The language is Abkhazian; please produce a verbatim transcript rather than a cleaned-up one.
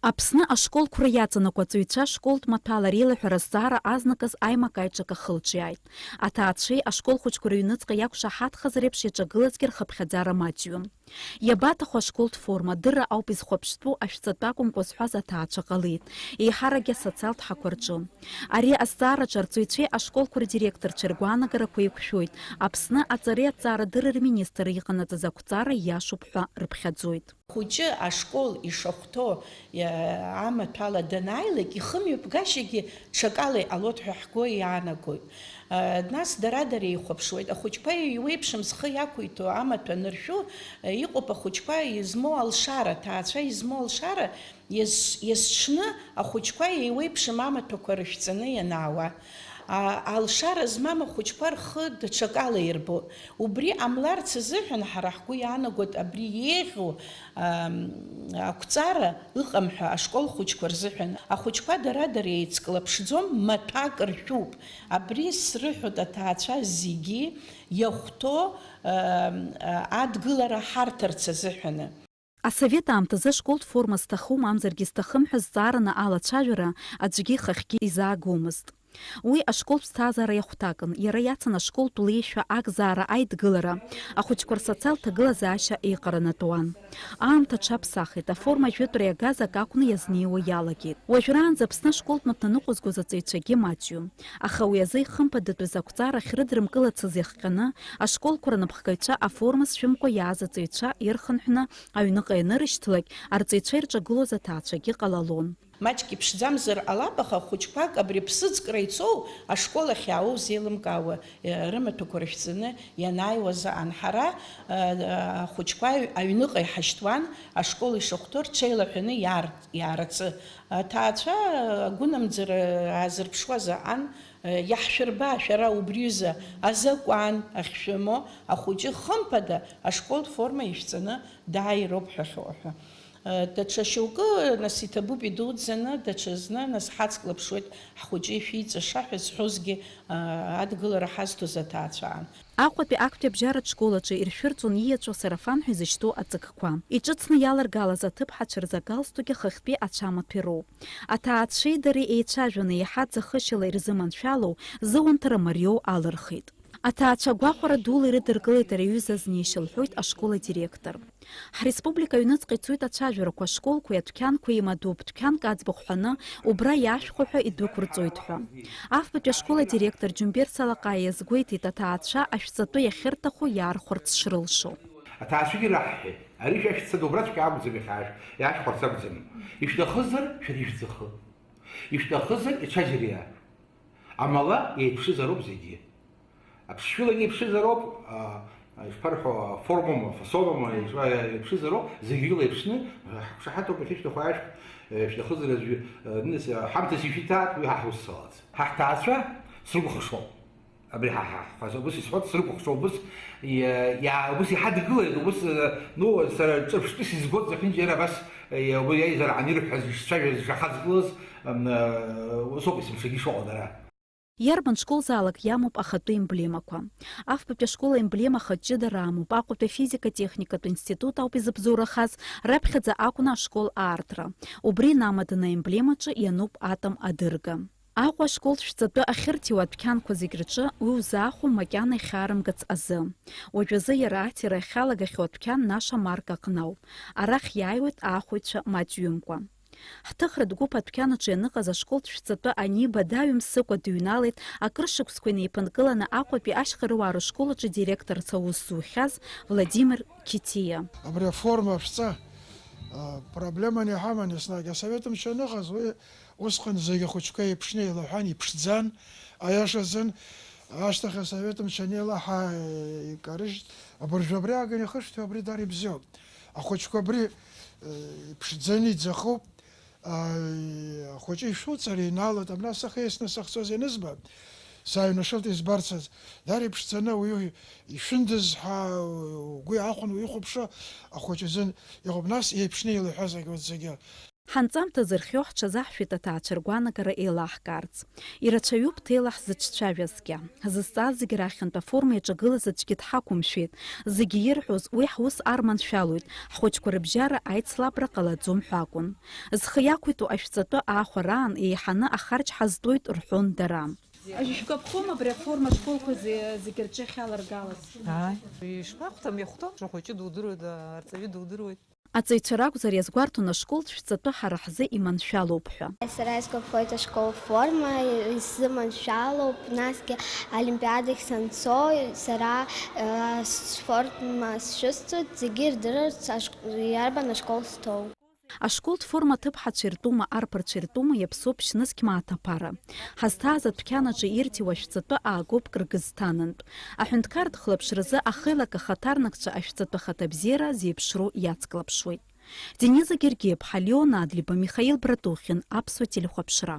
Аԥсны ашколқәра иаҵанакуа аҵаҩцәа школтә маҭәала реилаҳәара азҵаара азныказ аимак-аиҿак ахылҿиааит. Аҭаацәеи ашкол хәыҷқәа рыҩныҵҟа иақәшаҳаҭхаз реиԥш иаҿагылазгьы рхыԥхьаӡара маҷҩым. Иабаҭаху ашколтә форма, дырра ауп изхәаԥштәу, ашәҵатәы акәымкәа зҳәаз аҭаацәа ҟалеит, еиҳаракгьы асоциалтә ҳақәа рҿы. Ари азҵаараҿы арҵаҩцәеи ашколқәа рдиректорцәеи ргәаанагарақәа еиқәшәоит, Аԥсны аҵареи аҭҵаарадырреи рминистр иҟанаҵаз ақәҵара ииашоуп ҳәа рыԥхьаӡоит. Хәыҷы ашкол ишахәҭоу, иа-, амаҭәала данааилак, ихымҩаԥгашьагьы ҽакала иҟалоит ҳәа ҳгәы иаанагоит. Нас дара-дара еихәаԥшуеит. Ахәыҷқәа еиуеиԥшым зхы иақәиҭу амаҭәа аныршәу, иҟоуп ахәыҷқәа измоу алшара, аҭаацәа измоу алшара, иаз-, иазҽны ахәыҷқәа еиуеиԥшым амаҭәақәа рышәҵаны ианаауа. А, алшара змам ахәыҷқәа рхы даҽакала ирбоит. Убри ҟамларц азыҳәан ҳара ҳгәы иаанагоит абри еиӷьу, ам, ақәҵара ыҟам ҳәа ашкол хәыҷқәа рзыҳәан. Ахәыҷқәа дара-дара еицклаԥшӡом, маҭәак ршәуп. Абри срыҳәоит аҭаацәа зегьы иахәҭоу, ам, а, адгылара ҳарҭарц азыҳәаны. Асовет аамҭазы ашколтә форма зҭаху мамзаргьы зҭахым ҳәа зҵаараны алацәажәара аӡәгьы ихахьгьы изаагомызт. Уи ашколтә ԥсҭазаара иахәҭакын, иара иацын ашколтә леишәа, акзаара, аидгылара, ахәыҷқәа рсоциалтә ҭагылазаашьа еиҟаранатәуан. Аамҭа аҽаԥсахит, аформа жәытәра иагаз акы акәны иазнеиуа иалагеит. Уажәраанӡа Аԥсны ашколтә маҭәа ныҟәызгоз аҵаҩцәагьы маҷҩым. Аха уи азы ихымԥадатәыз ақәҵара ахьрыдрымкылацыз иахҟьаны, ашколқәа рнапхгаҩцәа аформа зшәымкәа иааз аҵаҩцәа ирхынҳәны аҩныҟа ианырышьҭлак, арҵаҩцәа ирҿагылоз аҭаацәагьы ҟалалон. Маҷк иԥшӡамзар ҟалап, аха хәыҷқәак абри аԥсыӡкра ицоу ашкол ахь иаауоу зеилымкаауа, э, рымаҭәақәа рышәҵаны ианааиуаз аан. Ҳара, э, ахәыҷқәа аҩ-, аҩныҟа иҳашьҭуан, ашкол ишахәҭоу рҽеилаҳәаны иаар-, иаарацы. Аҭаацәа агәынамӡара аазырԥшуаз аан, э, иаҳшәырба, шәара убриҩыза азакәан ахьшәымоу, ахәыҷы хымԥада ашколтә форма ишәҵаны дааироуп ҳәа ахьыҟоу ҳәа. Даҽа шьоукы, нас, иҭабуп идуӡӡаны, даҽазны, нас, ҳацклаԥшуеит, ҳхәыҷы ишәиҵаша ҳәа зҳәозгьы, адгылара ҳазҭоз аҭаацәаан. Аҟәатәи актәи абжьаратә школ аҿы иршәырҵон ииаҵәоу асарафан ҳәа изышьҭоу аҵакқәа. Иҿыцны иаларгалаз аҭыԥҳацәа рзы агалстуки хыхьтәи ацәамаҭәеи роуп. Аҭаацәеи дареи еицәажәаны, иаҳа ӡахышьала ирзыманшәалоу, зыуанҭара мариоу алырхит. Аҭаацәа гәахәара дула ирыдыркылеит ари аҩыза азнеишьа, лҳәоит ашкол адиректор. Ҳреспублика аҩныҵҟа ицоит ацәажәарақәа, ашколқәеи адәқьанқәеи еимадоуп, дәқьанк аӡбахә ҳәаны, убра иаашәхәа ҳәа идәықәырҵоит ҳәа. Афбатәи ашкол адиректор Џьумбер Салаҟаиа иазгәеиҭеит аҭаацәа ашәҵатәы иахьырҭаху иаархәарц шрылшо. Аҭаацәагьы раҳҳәеит, ари шәашәҵатәы убраҵәҟьа акәӡам иахьаашәх-, иаашәхәарц акәӡам. Ишәҭахызар, шәара ишәӡахы. Ишәҭахызар, ицәажәариа. Амала, еиԥшызароуп зегьы. Аԥсшәылагьы еиԥшызароуп, а, ишԥарҳәо, формома, фасонома, ишԥа-, еиԥшызароуп, зегь рыла еиԥшны, ҳақәшаҳаҭуп иахьышәҭаху аиаашәтә, э, шәҭахызар аӡәы, э, ныс, э, ҳамҭас ишәиҭаат, уи ҳа ҳусзалац. Ҳа ҳҭаацәа срыкәыхшоуп. Абри ҳа, ҳа, ҳа, убыс исҳәоит, срыкәыхшоуп, убыс, иа-, иа-, убыс иҳадгылеит, убыс, э, ну, сара ҿырԥштәыс избоит зехьынџьара абас, э, уи аизара анирҳәаз, ишцәажәаз, ишахаҵгылаз, м, э, усоуп есымшагьы ишыҟоу дара. Иарбан школзаалак иамоуп ахатәы емблемақәа. Афбатәи ашкол аемблема хаҷҷыдара амоуп, Аҟәатәи афизика-техникатә институт ауп изыбзоурахаз, раԥхьаӡа акәны ашкол аартра. Убри инамаданы аемблемаҿы иануп атом адырга. Аҟәа ашкол шәҵатәы ахьырҭиуа адәқьанқәа зегь рҿы уи узаахәом макьана ихьаарымгац азы. Уажәазы иара аҭира ахьалагахьоу адәқьан Наша марка аҟны ауп. Арахь иааиуеит аахәаҩцәа маҷҩымкәа. Ҳҭыхратә гәыԥ адәқьан аҿы ианыҟаз ашколтә шәҵатәы аниба, даҩымсыкәа дыҩналеит акыр шықәсқәа инеиԥынкыланы Аҟәатәи ашьхарыуаа рышкол аҿы директорс аус зухьаз Владимир Қьиҭиа. Абри аформа шәҵа, а, проблеманы иҳаман еснагь. Асовет мчы аныҟаз, уи усҟан зегь ахәыҷқәа еиԥшны еилаҳәан, иԥшӡан, аиашазын, ашьҭахь асовет мчы анеилаҳа, икарыжьт. Абыржәы абри ааганы ихышәҭуа абри дара ибзиоуп. Ахәыҷқәа абри, э, иԥшӡаны иӡахуп. Аи, ахәыҷы ишәуҵар инаалоит, абна сахьеисны сахьцоз ианызба, сааҩнашылт избарцаз. Дара иԥшӡаны уаҩы ишәындыз ҳәа угәы иаахәаны уихәаԥшуа ахәыҷ изын иҟоуп. Нас еиԥшны еилаҳәазаргь урҭ зегьы. Ҳанҵамҭа зырхиоу ҳҽазаҳшәеит аҭаацәа ргәаанагара еилаҳкаарц. Ирацәаҩуп ҭелаҳ зыҿцәажәазгьы. Ҳзызҵааз зегьы рахьынтә аформа иаҿагылаз аӡәгьы дҳақәымшәеит. Зегьы ирҳәоз, уи ҳус арманшәалоит, ҳхәыҷқәа рыбжьара аицлабра ҟалаӡом ҳәа акәын. Зхы иақәиҭу ашәҵатәы аахәараан еиҳаны ахарџь ҳазтәоит, рҳәон дара. Шәгәаԥхом абри аформа ашколқәа зе-, зегьы рҿы ахьаларгалаз? Ааи. Ишԥахәҭам, иахәҭоу? Ахәыҷы дудыруеит, арҵаҩы дудыруеит. Аҵаҩцәа ракәзар, иазгәарҭон ашколтә шәҵатәы ҳара ҳзы иманшәалоуп ҳәа. Сара исгәаԥхоит ашкол форма, исзыманшәалоуп, насгьы олимпиадахь санцо, сара, э, сформа сшысҵоит, зегьы ирдырырц аш-, иарбан ашкол сҭоу. Ашколтә форма аҭыԥҳацәа иртәума, арԥарцәа иртәума, иаԥсоуп шьнызқь мааҭ аԥара. Ҳазҭааз адәқьанаҿы ирҭиуа ашәҵатәы аагоуп Кыргызстанынтә. Аҳәынҭқарратә хылаԥшразы ахеилак ахаҭарнакцәа ашәҵатәы ахаҭабзиара зеиԥшроу иацклаԥшуеит. Дениза Гергиаԥҳа, Леон Адлеиба, Михаил Братухин, Аԥсуа телехәаԥшра.